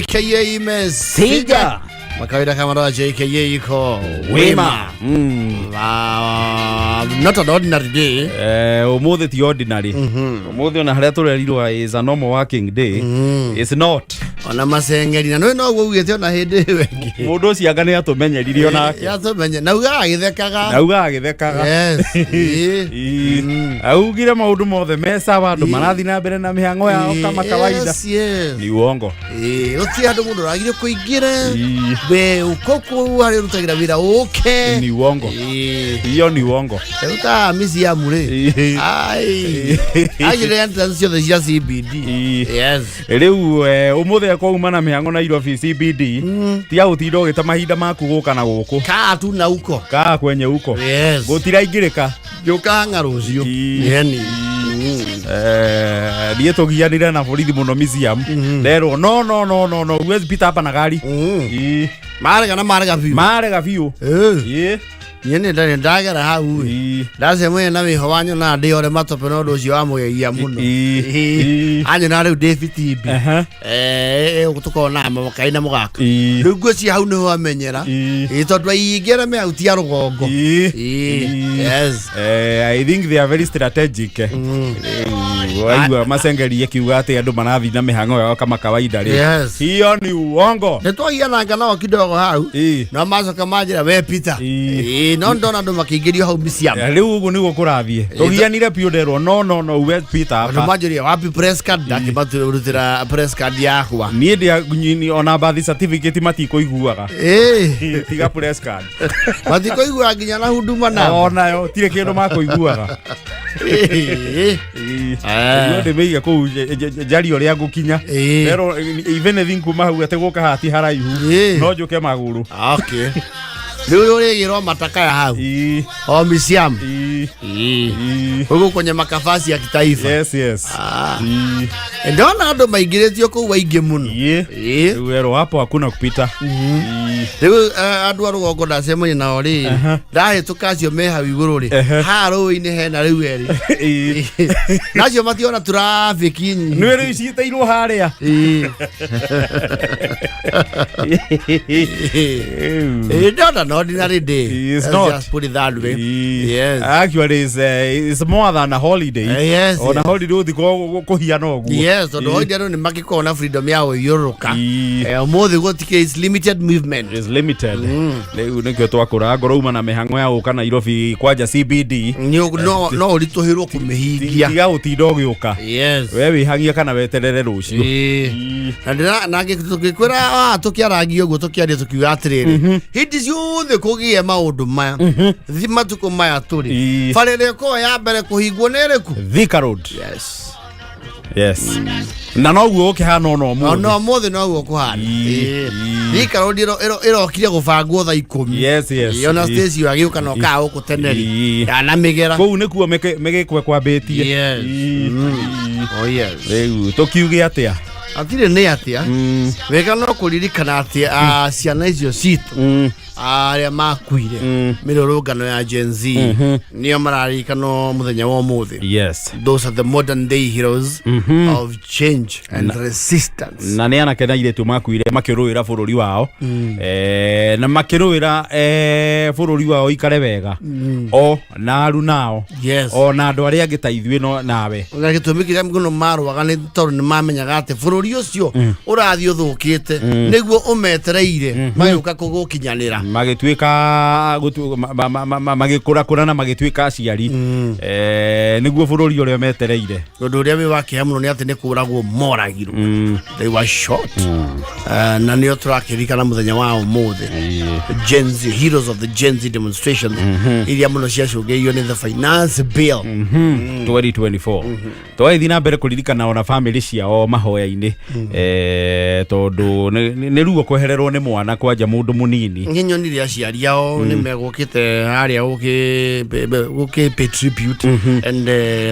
JKA Mesija makawira kama JKA iko Wima. Not an ordinary day. Umuthi ti ordinary. Umuthi ona haria turerirwo is a normal working day. It's not. Ona macengeri na nĩ noguo ugĩte ona hĩndĩ ĩyo ĩngĩ. Mundu ũcio anga nĩ atũmenyeririe onake. Yatũmenye na ugaga agĩthekaga. Na ugaga agĩthekaga. Yes. Ĩĩ. Ii. Augire maundu mothe me sawa, andu marathi na mbere na mĩhang'o yao kama kawaida. Yes. Ni uongo. Ĩĩ, gũtirĩ handũ mũndũ ũragire kũingĩra. Ii. We uko kũu harĩa ũrutagĩra wĩra ũke. Ni uongo. Ĩĩ. Hiyo ni uongo. Rĩu ta museum rĩ. Ii. Ai. Aigire entrance ciothe cia CBD. Ii. Yes. Rĩu ũmũthĩ akwauma na mĩhang'o Nairobi CBD, tiga gũtinda ũgĩte mahinda maku gũka na gũkũ. Kaa tu na uko. Kaa kwenye uko. Yes. Gũtiraingĩrĩka. Njũkaga rũciũ. Ii. Yeni. Niĩ tũgianire na borithi mũno museum, nderwo, "No, no, no, no, no, huwezi pita hapa na gari." Ii. Marega na marega biũ. Marega biũ. Eh. Ii. Niĩ nĩ ndarĩ ndagera hau ĩ. Ii. Ndacemania na wĩho wanyona ndĩ ore matope na ũndũ ũcio wamũgegia mũno. Ii. Ii. Anyona rĩu ndĩ bitimbi. Tũkona makai na mũgaka. Rĩu ngwĩciria hau nĩho amenyera. Ii. Ĩ, tondũ aingĩ arĩa me hau ti a rũgongo. Ii. Ii. Ii. Yes. I think they are very strategic. Rĩu, waigua macengeri akiuga atĩ andũ marathiĩ na mĩhang'o yao kama kawaida rĩ. Yes. Hiyo ni uongo. Nĩ twagiananga nao kidogo hau. Ii. No macoka manjĩra, "We Peter." Ii. Ĩ, no ndona andũ makĩingĩrio hau museum. Rĩu ũguo nĩguo kũrathiĩ. Tũgianire biũ, nderwo, "No, no, no, huwezi pita Andũ hapa." manjũria, "Wapi press card?" Ndakĩmarutĩra press card yakwa. Niĩ ndĩa ona birth certificate matikũiguaga. Ĩ. Tiga press card. Matikũigua nginya na huduma namba. Onayo tirĩ kĩndũ makũiguaga. Ĩ. Rĩu ndĩmĩige kũu njarie ũrĩa ngũkinya. Ĩ. Rero even think kuma hau atĩ gũka hati haraihu. Ĩ. No njũke magũrũ. Okay. Rĩu ũrĩgĩrwo matakaya hau. Ii. O museum. Ii. Ii. Gũkũ kwenye makabasi ya kitaifa. Yes. Ah. Ii. Ndona andũ maingĩrĩtio kũu aingĩ mũno. Ii. Ĩ. Rĩu werwo hapo hakuna kupita. Ii. Rĩu andũ a rũgongo ndacemania nao rĩ, ndahĩtũka acio me hau igũrũ rĩ, haha rũĩ-inĩ hena rĩu erĩ. Ii. Nacio mationa traffic nyingĩ. Nĩ rĩu ciĩtĩirwo harĩa. Ĩ. It's not an ordinary day. It's Let's not. just put it that way. Yes. Actually, it's more than a holiday. Yes, Ona yes. holiday ũthi kũhiana ũguo. Yes, tondũ holiday andũ nĩ makĩkoragwo na freedom ya gũthiũrũrũka. Ii. Ũmũthĩ gũtikĩ, is limited movement. Is limited. Rĩu nĩkĩo twakũra ngoro uma na mĩhang'o ya gũka Nairobi kwanja CBD. No ũritũhĩrwo kũmĩhingia. Tiga gũtinda ũgĩũka. Yes. We wĩhang'ie kana weterere rũciũ. Ĩĩ. Na ndĩra na tũgĩkwĩra tũkĩarangia ũguo tũkĩaria tũkiuga atĩrĩrĩ, hĩndĩ ciothe kũgĩe maũndũ maya thi matukũ maya tũrĩ, Ĩĩ. bara ĩrĩa ĩkoragwo ya mbere kũhingwo nĩ ĩrĩkũ? Thika Road. Yes. Yes, na noguo ũkĩhana ona Ona ũmũthĩ. ũmũthĩ noguo kũhana. Ĩĩ. Ĩĩ. Thika Road ĩrokire gũbangwo thaa 10. Yes. Ĩĩ, ona Ĩĩ. station agĩũka na ũkaga gũkũ tene rĩ Ĩĩ. ndanamĩgera. Kũu nĩkuo mĩgĩkwe kwambĩtie. Yes. Ĩĩ. Oh yes. Rĩu tũkiuge atĩa? Atirĩ nĩ atĩa, wega no kũririkana atĩ ciana icio citũ arĩa makuire mĩrũrũngano ya Gen Z nĩo mararirikanwo mũthenya wa ũmũthĩ. Those are the modern day heroes of change and resistance. Na nĩ anake na airĩtu makuire makĩrũĩra bũrũri wao, na makĩrũĩra bũrũri wao ikare wega o na aru nao o na andũ arĩa angĩ ta ithuĩ no nawe. Na gĩtũmi kĩrĩa mũno marũaga nĩ tondũ nĩ mamenyaga atĩ bũrũri ũcio ũrathiĩ ũthũkĩte nĩguo ũmetereire magĩũka kũgũkinyanĩra. Magĩtuĩka magĩkũrakũra na magĩtuĩka aciari, nĩguo bũrũri ũrĩa metereire. Ũndũ ũrĩa wĩ wa kĩeha mũno nĩ atĩ nĩ kũragwo moragirwo, they were shot. Na nĩo tũrakĩririkana mũthenya wa ũmũthĩ, Gen Z heroes of the Gen Z demonstrations iria mũno ciacũngĩrĩirio nĩ the Finance Bill. 2024 twagĩthiĩ na mbere kũririkana ona famĩlĩ ciao mahoya-inĩ, tondũ nĩ ruo kwehererwo nĩ mwana kwanja mũndũ mũnini. Nĩ nyonire aciari ao nĩ megũkĩte harĩa gũkĩ pay tribute and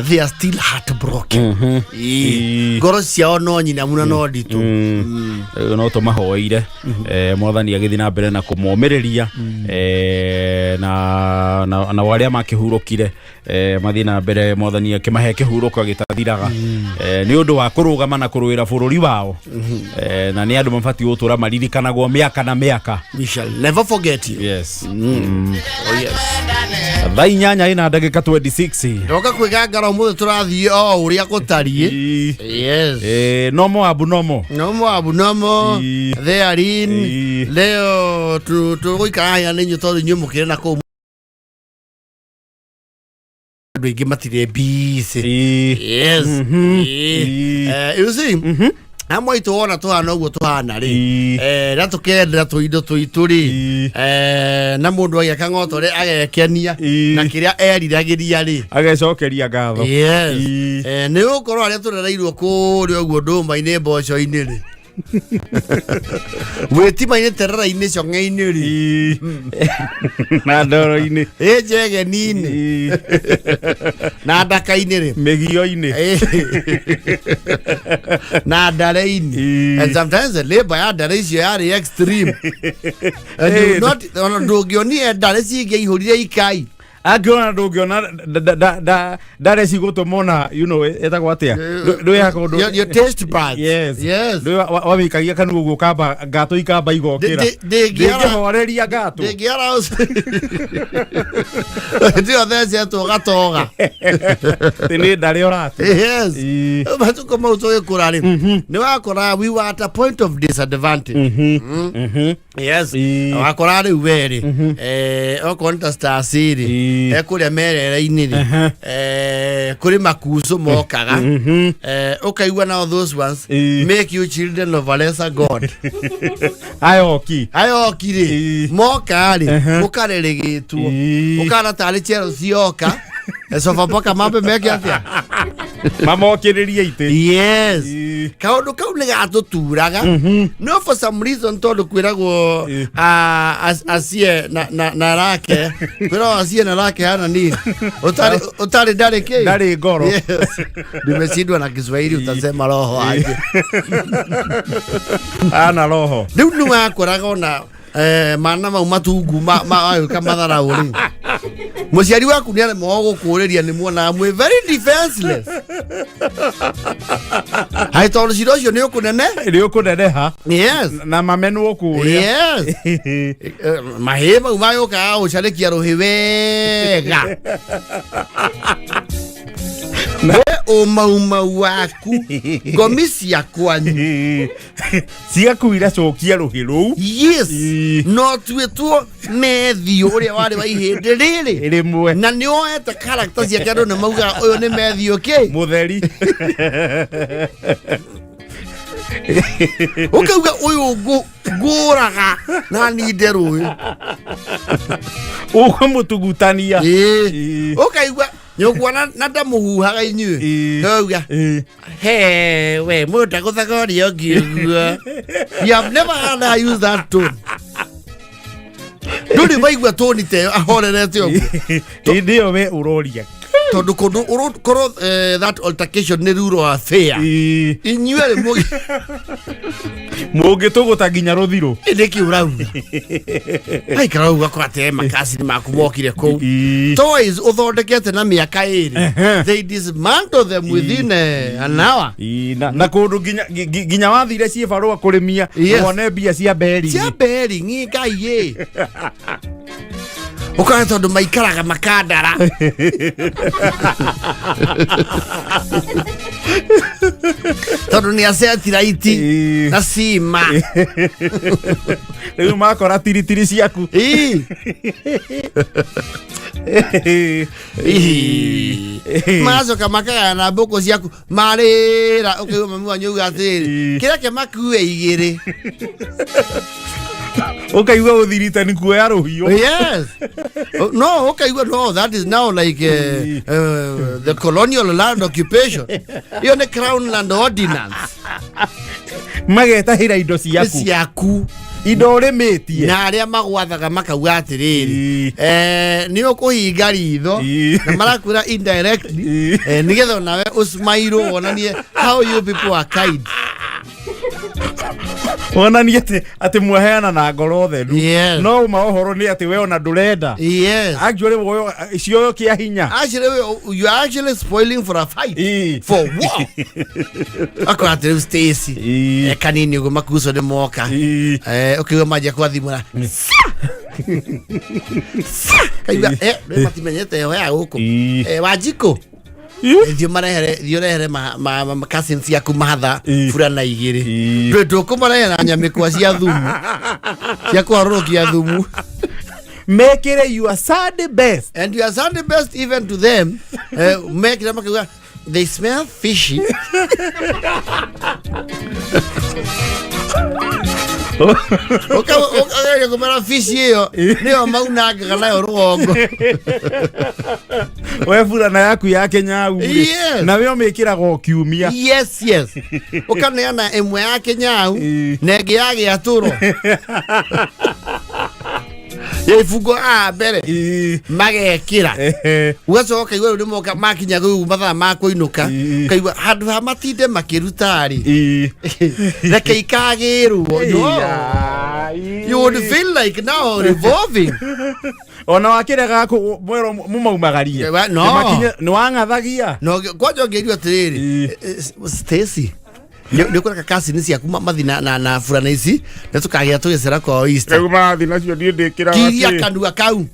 they are still heartbroken. Ĩĩ. Ngoro ciao no nyinamu na no nditũ. Rĩu no tũmahoeire, mwathani agĩthiĩ na mbere na kũmomĩrĩria, na arĩa makĩhurũkire, mathiĩ na mbere mwathani akĩmahe kĩhurũko gĩtathiraga, nĩ ũndũ wa kũrũgama na kũrũĩra bũrũri. Bũrũri wao. Na nĩ andũ mabatiĩ gũtũra maririkanagwo mĩaka na mĩaka. We shall never forget you. Yes. Oh yes. Thaa 8 ina ndagĩka 26. Ndoka kwĩgangara ũmũthĩ, tũrathiĩ o ũrĩa gũtariĩ. Yes. Nomo abu nomo. Nomo abu nomo. Therein. Leo tũgũikara haya nĩ inyuĩ, tondũ inyuĩ mũkĩrĩ na kũu andũ aingĩ matirĩ busy. Yes. You see, amwe aitũ wona tũhana ũguo tũhana rĩ, na tũkendera tũindo tũitũ rĩ, na mũndũ agĩaka ng'otore agekenia na kĩrĩa eriragĩria rĩ, agecokeria ngatho. Yes. Nĩ gũkorwo arĩa tũrereirwo kũrĩa ũguo ndũma-inĩ, mboco-inĩ rĩ, wĩtima-inĩ, terera-inĩ, cong'e-inĩ rĩ, Na ndoro-inĩ. Ĩ njegeni-inĩ na ndaka-inĩ rĩ, mĩgio-inĩ. Na ndare-inĩ. And sometimes the labor ya ndare icio yarĩ extreme and you not ona ndũngĩonire ndare cingĩaihũrire ikai. Angĩona ndũngĩona ndare cigũtũma ona etagwo atĩa? Ndwĩha kũndũ. Your taste buds. Yes. Yes. Ndwĩ wawĩikagia kanua ũguo ũkamba ngatũ ikamba igokĩra. Ndĩngĩhoreria Ndĩngĩhoreria ngatũ. Ndĩngĩara ndio thecetwo gatoga. Atĩ nĩ ndare ũrate. Yes. Matukũ mau tũgĩkũra rĩ, nĩ wakora we were at a point of disadvantage. Yes. Wakora rĩu we rĩ, okorwo nĩ ta Stars rĩ, ekũrĩa merere-inĩ rĩ, kũrĩ makucũ mokaga, ũkaigua now those ones make you children of a lesser god. Ayoki. Ayoki rĩ, moka rĩ, ũkarĩrĩgĩtwo, ũkana tarĩ Chelsea yoka, Sofapaka mambe meke atĩa? Mamokĩrĩrie itĩ. Yes. Kaũndũ kau nĩ gatũturaga, no for some reason, tondũ kwĩragwo acie na rake, kwĩragwo acie na rake hana nini ũtarĩ ũtarĩ ndarĩ kĩ. Ndarĩ ngoro. Yes. Nimeshindwa na Kiswahili, utasema roho aje? Ana roho. Rĩu nĩ wakoraga ona mana mau matungu magagĩũka matharaũ rĩ, mũciari waku nĩ aremagwo gũkũrĩria, nĩ muonaga mwĩ very defenseless haĩ, tondũ cira ũcio nĩ ũkũnene. Nĩ ũkũneneha. Yes. Na mamenwo kũrĩa. Yes. Mahĩĩ mau magĩũkaga gũcarĩkia rũhĩ wega, we ũmaumau waku ngomi cia kwanyu cigakuira cokia rũhĩ rũu. Yes. No tuĩtwo Matthew ũrĩa warĩ wa ihĩndĩ rĩrĩ rĩmwe. Na nĩ oete character ciake, andũ nĩ maugaga ũyũ nĩ Matthew kĩ. Mũtheri. Ũkauga ũyũ ngũraga na ninde rũĩ. Ũkũmũtugutania. Ĩĩ. Ũkaigua nĩ ũkuona na ndamũhuhaga inyuĩ. Kauga he we mũndũ ndagũthaga ũrĩa ũngĩ ũguo. You have never heard her use that tone. Ndũrĩ waigua tone ta ĩyo ahorerete ũguo. Hĩndĩ ĩyo we ũroria. Tondũ kũndũ korwo that altercation nĩ rural affair, inyuĩ rĩ mũngĩtũgũta nginya rũthirũ. Nĩkĩ ũrauga aikara ũguo akorwo makacini maku mokire kũu, toys ũthondekete na mĩaka 2, they dismantle them within an hour. Na kũndũ nginya nginya wathire ciĩbarũa kũrĩmia wone mbia cia mberi. Cia bearing, ngai ĩ, ũkona tondũ maikaraga makandara. Tondũ nĩ asetiraiti na cima. Rĩu makora tiritiri ciaku. Macoka makagaya na mbũkũ ciaku marĩra, ũkaigua mami wanyu auga atĩrĩrĩ, kĩreke makue igĩrĩ. Ũkaigua ũthirite nĩ kuoya rũhiũ. Yes, no ũkaigua no that is now like the colonial land occupation, iyo nĩ Crown Land Ordinance. Magetahĩra indo nĩ ciaku. Ciaku. Indo ũrĩmĩtie. Na arĩa magwathaga makauga atĩrĩrĩ, nĩ ũkũhinga ritho na marakwĩra indirectly, nĩgetha onawe ũsmairwo wonanie how you people are kind. Wonanie atĩ mwaheana na ngoro theru. Yes. No uma ũhoro nĩ atĩ we ona ndũrenda. Yes. Actually woyo cioyo kĩa hinya. Actually, you are actually spoiling for a fight. For what? Akorwo atĩ rĩu Stacy kanini ũguo makuco nĩ moka. Ũkĩigua manjia kwathimũra kaigua rĩu matimenyete heho ya gũkũ. Wanjikũ, thiĩ marehere, thiĩ ũrehere cousins ciaku mahatha burana igĩrĩ. Ndũĩ ndũkũmarehera nyamĩkwa cia thumu cia kũharũrũkia thumu. Mekĩre your Sunday best. And your Sunday best even to them, mekĩra makiuga they smell fishy. Ũkageria kũmera fish ĩyo nĩyo maunangaga nayo rũgongo. We burana yaku ya Kĩnyau rĩ, nawe ũmĩkĩraga o kiumia. Yes, ũkaneana ĩmwe ya Kĩnyau na ĩngĩ ya gĩatũro ya ibungo a mbere magekĩra. Ũgacoka ũkaigua rĩu nĩmoka makinya rĩu mathaa ma kũinũka. Ũkaigua handũ ha matinde makĩruta rĩ, reke ikagĩrwo. No. You would feel like now revolving. Ona wakĩrega mwero mũmaumagarie. No. Nĩ wang'athagia. No kwanja ũngĩrio atĩrĩrĩ, Stacy, nĩ ũkũreka cousin ciaku mathi na burana ici nĩ tũkagĩa tũgĩcera kwao Easter. Rĩu marathiĩ nacio niĩ ndĩkĩraga Kiria kĩ? kanua kau.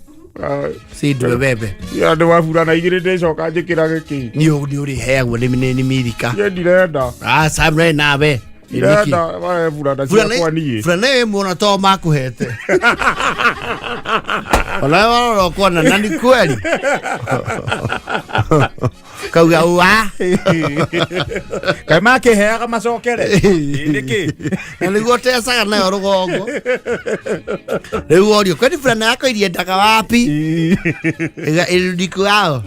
Si ndwe bebe. Ya ndĩ wa burana igĩrĩ ndĩcoka njĩkĩrage kĩ? Nĩ ũrĩheagwo nĩ mirika. Niĩ ndirenda. Ah, Sam re nawe. Ndirenda mahe burana ciakwa niĩ. Burana ĩyo ĩmwe to makũhete. Ona warora ũkona na nĩ kweli. Kauga wa. Kaĩ makĩheaga macokere? Nĩkĩ? Na nĩguo tecaga nayo rũgongo. Rĩu worio kwani burana yako iliendaga wapi? Ĩga irudi kwao.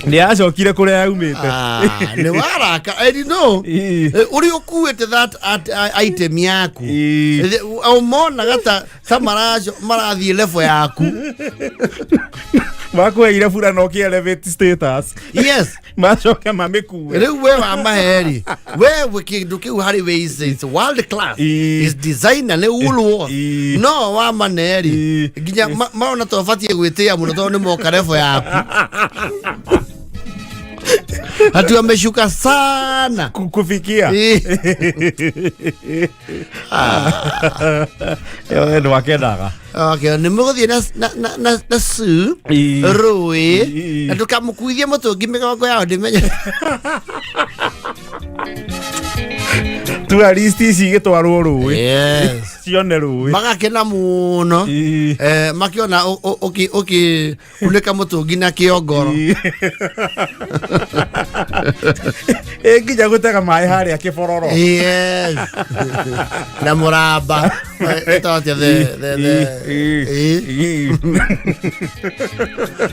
Nĩ acokire kũrĩa yaumĩte. Ah, nĩ waraka and no ũrĩa ũkuĩte that item yaku ũmonaga ta marathiĩ level yaku. Makũheire burana ũkĩ elevate status. Yes. Macoke mamĩkue. Rĩu we wamahe-rĩ, we kĩndũ kĩu harĩ we is world class, is designer nĩ Woolworth. No wamane-rĩ, nginya marona ta ũbatiĩ gwĩtĩĩa mũno tondũ nĩ moka level yaku. Ati wameshuka sana. Kufikia. Nĩ wakenaga. Okay, nĩ mũgũthiĩ na su rũĩ na ndũkamũkuithie mũtũngi mĩgongo yao ndĩmenye. Tourist ici igĩtwarwo rũĩ. Yes. Cione rũĩ. Magakena mũno. Makĩona ũkĩkunĩka mũtũngi na kĩongoro. Ĩ nginya gũtega maĩ harĩa kĩbororo. Yes. Na mũramba. Ĩtagwo atĩa the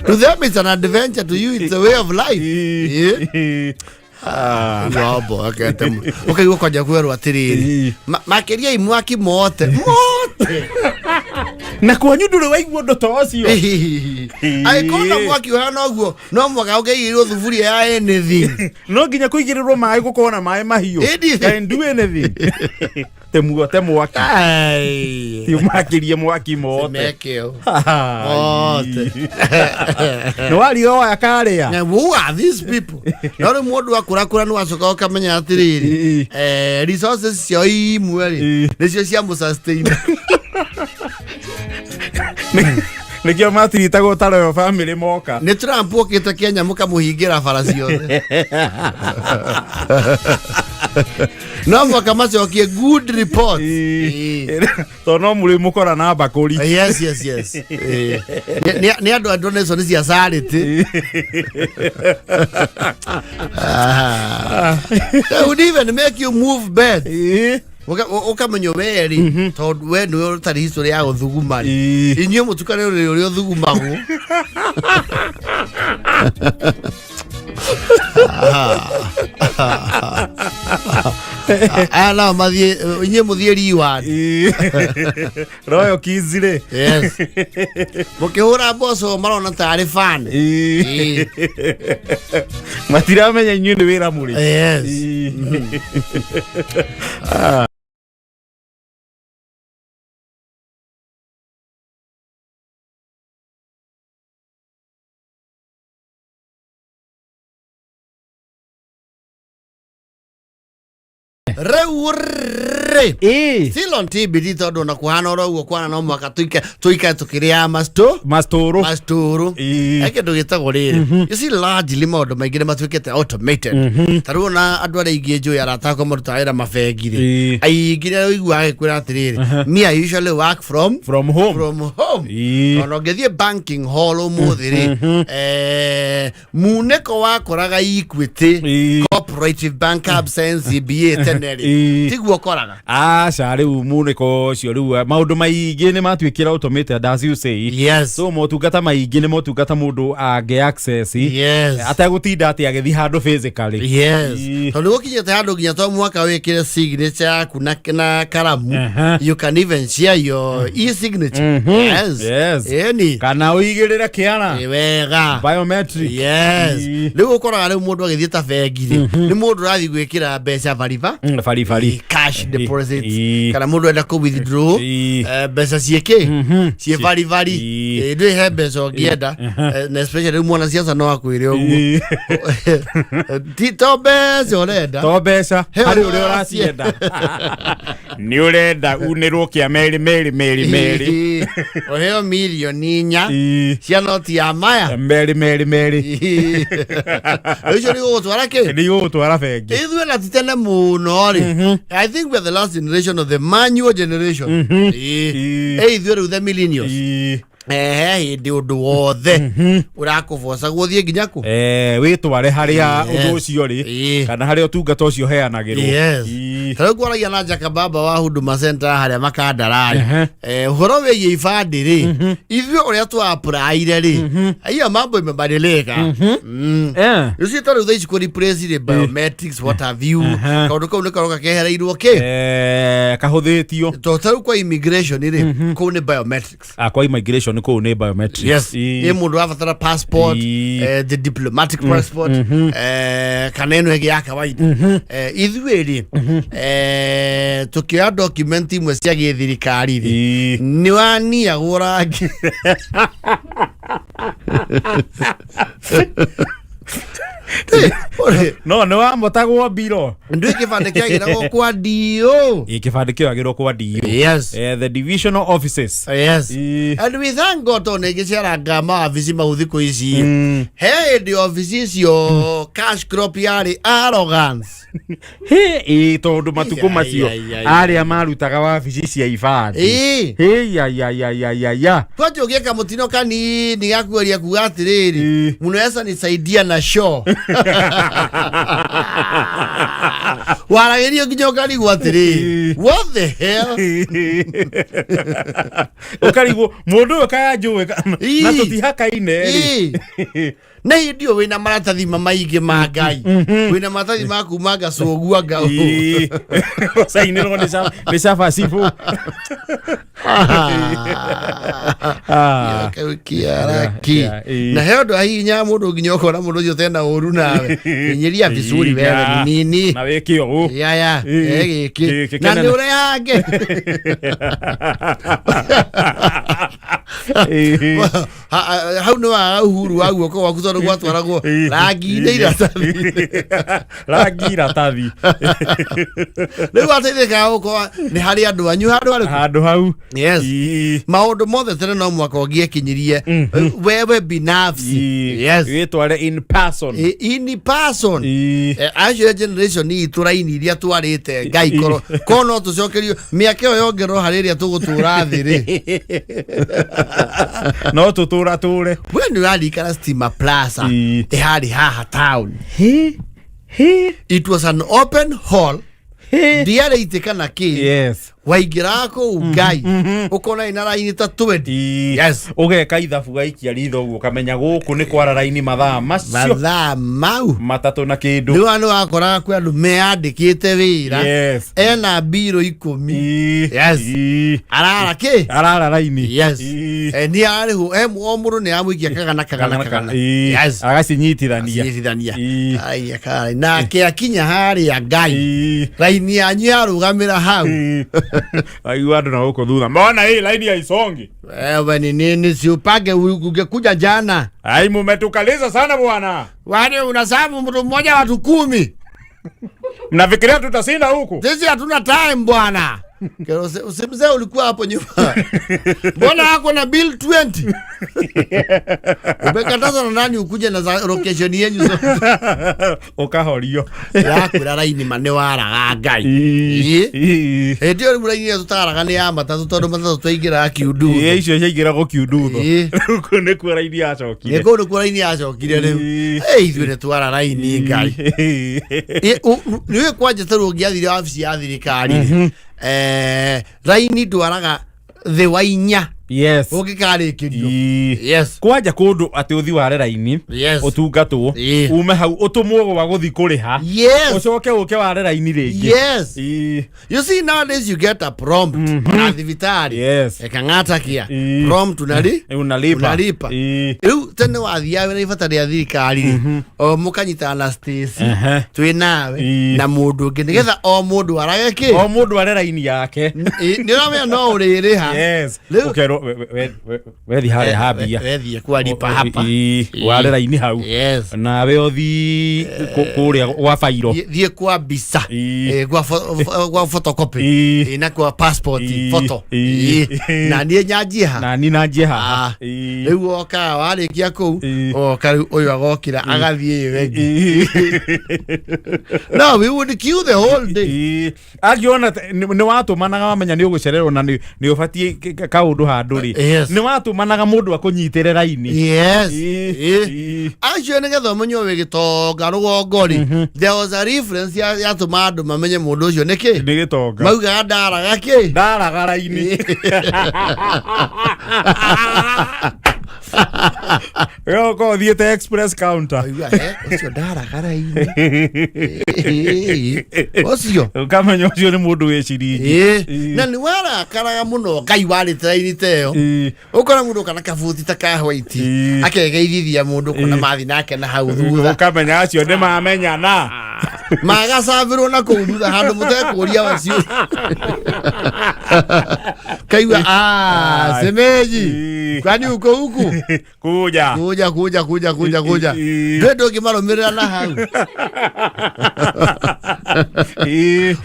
To them it's an adventure, to you it's a way of life. Wambo akete ũkaigua kwanja kwerwo atĩrĩrĩ, makĩriai mwaki mote mote. Na kwanyu ndũrĩ waigua ũndũ ta ũcio. Angĩkorwo na mwaki ũhana ũguo no mũhaka ũngĩigĩrwo thuburia ya anything. No nginya kũigĩrĩrwo maĩ gũkorwo na maĩ mahiũ. Ĩndi. Can do anything. Temuote mwaki. Ai. Ti ũmakĩrie mwaki mote. Meke ũũ. Mote. Nĩ wariga waya karĩa. Now, who are these people? No rĩu mũndũ akũrakũra nĩ wacoka ũkamenya atĩrĩrĩ, resources ciao imwe rĩ, nĩcio cia mũsustain. Nĩkĩo matiritagwo ta royal family moka. Nĩ Trump okĩte Kenya mũkamũhingĩra bara ciothe. No mũhaka macokie good report. Tondũ no mũrĩ mũkora na mbakũri. Yes. Nĩ andũ a donation cia charity. Ah. They would even make you move bed. Ũkamenya we rĩ, tondũ we nĩwe ũtarĩ history ya gũthuguma rĩ, inyuĩ mũtukane ũrĩrĩ ũrĩa ũthugumagwo. Aya nao mathiĩ, inyuĩ mũthiĩ reward. Royal Kids rĩ. Yes, mũkĩhũra mboco marona tarĩ fan. Ĩĩ. Matiramenya inyuĩ nĩ wĩra mũrĩ. Yes. Rĩu rĩ, still on TBD, tondũ ona kũhana oro ũguo kwana no mwaka tuikare tukĩrĩaga masto Mastũrũ. Mastũrũ. He kĩndũ gĩtagwo rĩrĩ, you see, largely maũndũ maingĩ nĩ matuĩkĩte automated. Ta rĩu ona andũ arĩa aingĩ njũĩ, arata akwa marutaga wĩra mabengi rĩ, aingĩ nĩ ũiguaga agĩkwĩra atĩrĩrĩ, "Me, I usually work from From home." From home. Ona ũngĩthiĩ banking hall ũmũthĩ rĩ, munĩko wakoraga Equity, Cooperative Bank, Absa, NCBA tene rĩ, tiguo ũkoraga. Aca, rĩu munĩko ũcio, rĩu maũndũ maingĩ nĩ matuĩkire automated, as you say. So motungata maingĩ nĩ motungata mũndũ angĩ access ategũtinda atĩ agĩthiĩ handũ physically. Tondũ gũkinyĩte handũ nginya to mwaka wĩkĩre signature yaku na karamu. You can even share your e-signature. Yes. Ĩni. Kana ũigĩrĩre kĩara. Ĩ, wega. Biometric. Rĩu ũkoraga rĩu mũndũ agĩthiĩ ta bengi rĩ, nĩ mũndũ ũrathiĩ gwĩkĩra mbeca bariba, Baribari. Cash deposit, kana mũndũ enda kũ withdraw mbeca ciĩkĩ ciĩ baribari. Ndwĩ he mbeca ũngĩenda. Na especially rĩu mwana ciaca no akwĩre ũguo. Ti to mbeca ũrenda. To mbeca. He harĩ ũrĩa ũrĩa ũracienda, nĩ ũrenda unĩrwo kĩa merĩ merĩ merĩ merĩ. Ũheo mirioni 4 cia noti ya maya. Merĩ merĩ merĩ. Ũcio nĩ gũgũtwara kĩ? Nĩ igũgũtwara bengi. Ithuĩ na ti tene mũno rĩ, I think we are the last generation of the manual generation. Ĩ ithuĩ rĩu the millennials, ehe, hĩndĩ ũndũ wothe ũrakũboca gũthiĩ nginya kũ? Wĩtware harĩa ũndũ ũcio rĩ kana harĩa ũtungata ũcio ũheanagĩrwo. Ta rĩu kwaragia na Jaka Baba wa Huduma Center harĩa Makandararĩ, ũhoro wĩgiĩ ibandĩ rĩ, ithuĩ ũrĩa twa applyire rĩ, hiyo mambo imebadilika. Rĩu ciĩtwa rĩu thaa ici kũ replace rĩ biometrics, what have you. Kaũndũ kau nĩ karoka kehereirwo kĩ? Kahũthĩtio. To ta rĩu kwa immigration rĩ, kũu nĩ biometrics. Ah, kwa immigration kũu nĩ biometrics. Yes, nĩ mũndũ wabatara passport, the diplomatic passport, kana ĩno ĩngĩ ya kawaida. Ithuĩ rĩ, tũkĩoya document imwe cia gĩthirikari rĩ, nĩ waniagwo rangi. No nĩ wamotagwo mbiro. Ndwĩ kĩbandĩ kĩagĩragwo kwa DO. Ĩ, kĩbandĩ kĩoyagĩrwo kwa DO. The divisional offices. And we thank God tondũ nĩ ngĩceranga mawabici mau thikũ ici. He hĩndĩ obici icio cash crop yarĩ arrogance. Hĩ, ĩ, tondũ matukũ Ai, macio ai, ai, arĩa marutaga wabici cia ibandĩ. Hĩ, ya ya ya ya ya ya. Kwanja ũgĩka mũtino kanini gakugeria kuga atĩrĩrĩ, "Mnaweza nisaidia na show," waragĩrio nginya ũkarigwo atĩrĩrĩ, what the hell? Ũkarigwo mũndũ ũyũ kaya njũĩ na tũtihakaine rĩ. Na hĩndĩ ĩyo wĩna maratathi ma maingĩ ma Ngai, wĩna maratathi ma kuma ngacũgua nga. Ũcainĩrwo nĩ cabacibu. Kau kĩaraki. Yeah. Na he ũndũ ahihinyaga mũndũ nginya ũkona mũndũ ũcio tena ũru nawe, kinyiria vizuri wewe ni nini. Na wĩke ũũ. Yaya. Gĩkĩ Gĩkĩ na kĩnene. nĩ ũrehange. Hau nĩ waga uhuru wa guoko gwaku tondũ gwatwaragwo rangi-inĩ iratathi. Rangi iratathi. Rĩu wateithĩkaga gũkorwo nĩ harĩ andũ anyu handũ harĩkũ? Handũ hau. Maũndũ mothe tene no mwaka ũngĩekinyirie wewe binafsi. Wĩtware in person. In person. Acio generation itũ, raini iria twarĩte Ngai korwo korwo no tũcokerio mĩaka ĩyo yongererwo harĩ ĩrĩa tũgũtũra thĩ rĩ. No tũtũra tũre. We nĩ ũraririkana Stima Plaza? Ĩharĩ haha town. Hĩ hĩ. It was an open hall. Ndiarĩ itĩ kana kĩ. Waingĩraga kũu Ngai ũkona ina raini ta 20. Yes. Ũgeka ithabu gaikia ritho ũguo ũkamenya gũkũ nĩ kwara raini mathaa macio mathaa mau 3 na kĩndũ. Rĩu nĩ wakoraga kwĩ andũ meyandĩkĩte wĩra ena mbirũ 10. Yes. Arara kĩ? Arara raini. Yes. Nĩ arĩhwo o mũndũ nĩ amũikia kagana kagana kagana. Yes. Agacinyitithania. Acinyitithania. Araikia kagana. Nake akinya harĩa Ngai raini yanyu yarũgamĩra hau. Aigua andũ na gũkũ thutha mona hii laini haisongi. Wewe ni nini? Si upange ungekuja jana. Ai, mumetukaliza sana bwana. Wale unasabu mtu mmoja watu 10. Mnafikiria tutashinda huku? Sisi hatuna time bwana. Kero usimzee ulikuwa hapo nyuma. Mbona hako na bill 20? Umekatazwa na nani ukuje na za location yenyu zote? Ukahorio. Yakwira raini ma nĩ waraga Ngai. Hĩndĩ ĩyo rĩu raini ĩyo tũtaraga nĩ ya matatũ tondũ matatũ twaingĩraga kiundutho. Icio ciaingĩragwo kiundutho. Rĩu kũu nĩkuo raini yacokire. Nĩ kũu nĩkuo raini yacokire rĩu. Ithuĩ nĩ twara raini Ngai. Nĩ ũĩ kwanja ta rĩu ũngĩathire wabici ya thirikari rĩ, raini ndwaraga thĩ wa 4. Yes. Ũngĩkarĩkĩrio. Yes. Kwanja kũndũ atĩ ũthi ware raini Yes. ũtungatwo ume hau ũtũmwo gwa gũthi kũrĩha Yes. ũcoke ũke ware raini rĩngĩ. Yes. You see nowadays you get a prompt na thibitarĩ. Yes. Ekang'ata kia. Prompt unali? Unalipa. Unalipa. Rĩu tene wathiaga wĩra ibata rĩa thirikari rĩ, o mũkanyitana na Stacy twĩ nawe na mũndũ ũngĩ nĩgetha o mũndũ arage kĩ? O mũndũ are raini yake. Nĩ ũramenya no ũrĩrĩha. Yes. Rĩu- Ũkerwo wethi harĩa hambia. Wethiĩ kwaripa hapa. Ware raini hau. Yes. Nawe ũthi kũrĩa gwa bairo. Thiĩ kwa mbica. Kwa photocopy. Na kwa passport photo. Na niĩ nyanjie ha. Na niĩ nanjie haha. Rĩu woka warĩkia kũu, oka rĩu ũyũ agokĩra agathiĩ ĩyo ĩngĩ. No, we would queue the whole day. Angĩona nĩ watũmanaga wamenya nĩ ũgũcererwo na nĩ ũbatiĩ kaũndũ handũ rĩ. Yes. Nĩ watũmanaga mũndũ akũnyitĩre raini. Yes. Acio nĩgetha ũmenye wĩ gĩtonga rũgongo rĩ, there was a reference yatũma andũ mamenye mũndũ ũcio nĩ kĩ? Nĩ gĩtonga. Maugaga ndaraga kĩ? Ndaraga raini. Ũkorwo ũthiĩte express counter. Aigua, ũcio ndaraga raini. Ũcio. Ũkamenya ũcio nĩ mũndũ wĩ ciringi. Na nĩ warakaraga mũno Ngai warĩte raini ta ĩyo. Ũkora mũndũ kana kabuti ta ka white akegeithithia mũndũ kũna mathi nake na hau thutha. Ũkamenya acio nĩ mamenyana. Magacabĩrwo na kũu thutha handũ mũtekũria wacio. Kaigua, semeji. Kwani uko huku? Kuja. Kuja, kuja, kuja, kuja, kuja. Ndũĩ ndũngĩmarũmĩrĩra na hau.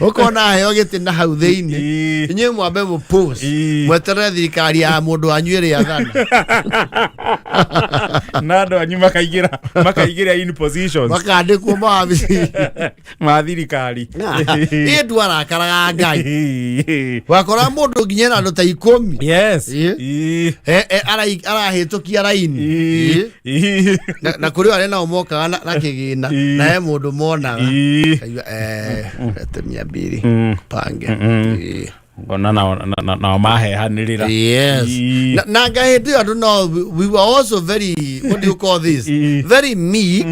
Ũkona heo gĩtĩ na hau thĩinĩ. Inyuĩ mwambe mũpost. Mweterere thirikari ya mũndũ wanyu ĩrĩa athana. Na andũ anyu makaingĩra in positions. Makandĩkwo mawabici. Ma thirikari. Ĩ ndwarakaraga Ngai. Wakora mũndũ nginya na andũ ta 10. Yes. Arahĩtũkia raini. Na kũrĩ arĩa nao mokaga na kĩgĩna na he mũndũ monaga. Kaigua, lete mia mbili. Pange. Ona nao mahehanĩrĩra. Yes. Na Ngai hĩndĩ ĩyo andũ no we were also very, what do you call this? Very meek.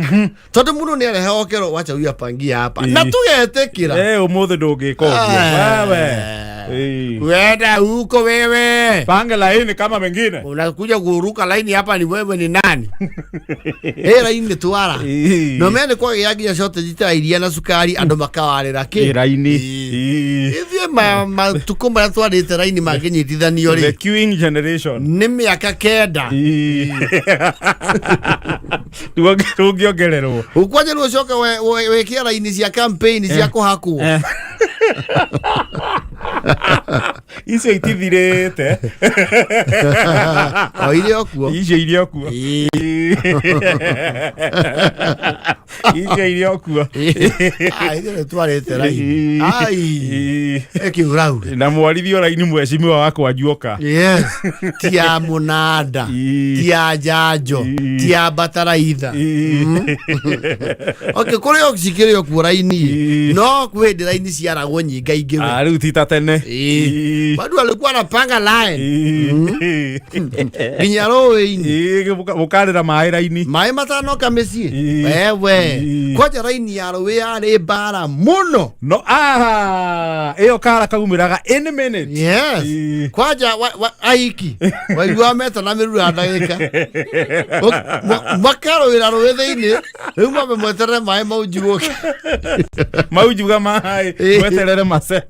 Tondũ mũndũ nĩ arehe okero wacha huyu apangie hapa. Na tũgetĩkĩra. Ũmũthĩ ndũngĩka ũguo. Wewe. Wenda huko wewe. Panga laini kama mengine. Unakuja kuruka laini hapa ni wewe ni nani? Laini twara. No mene kwa nginya shortage ta iria na cukari andũ makawarĩra kĩ? Laini. Ithuĩ matukũ marĩa twarĩte raini mangĩnyitithanio rĩ. The queuing generation. Nĩ mĩaka 9. Tũngĩongererwo. Ũkwanja rĩu ũcoke wĩkĩre raini cia campaign cia kũhakwo. Icio itithirĩte. O irĩ o kuo. Icio irĩ o kuo. Icio irĩ o kuo. Ah, ithuĩ nĩ twarĩte raini ai ĩkiuraure. Na mwarithio raini mwecimiwa wakwa njuoka. Yes, ti ya mũnanda, ti ya njanjo, ti ya bataraitha. Okay, kũrĩ o cikĩrĩ o kuo raini, no kwĩ hĩndĩ raini ciaragwo nyingaingĩ we. Ah, rĩu ti ta tene. Watu walikuwa wanapanga line nginya rũĩ-inĩ. Mũkarĩra maĩ raini. Maĩ matanoka mĩciĩ. Wewe, kwanja raini ya rũĩ yarĩ mbara mũno. No ah, ĩyo kara kaumĩraga any minute. Yes. Kwanja aiki waigua meta na mĩrura ndagĩka makarũĩra rũĩ thĩinĩ, rĩu mambe mweterere maĩ mau njugũke. Maunjuga maĩ. Mweterere mace.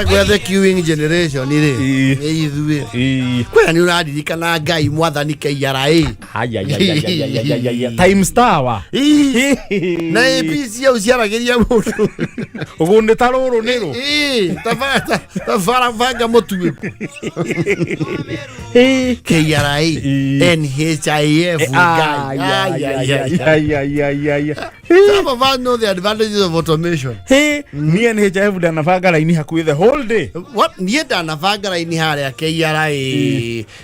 Gwethe the queuing generation rĩ, nĩ ithuĩ. Kwĩna nĩ ũraririkana Ngai mwathani KRA? Ayayayayayayayaya. Times Tower. Na APC au ciaragĩria mũndũ. Ũguo nĩ ta rũrũ nĩ rũ. Tabara banga mũtuĩku KRA, NHIF, Ngai. Ai, ai, ai, ai. Ayayayayayaya. Some of us know the advantages of automation. Niĩ NHIF ndanabanga raini hakuhĩ the whole day. What, niĩ ndanabanga raini harĩa KRA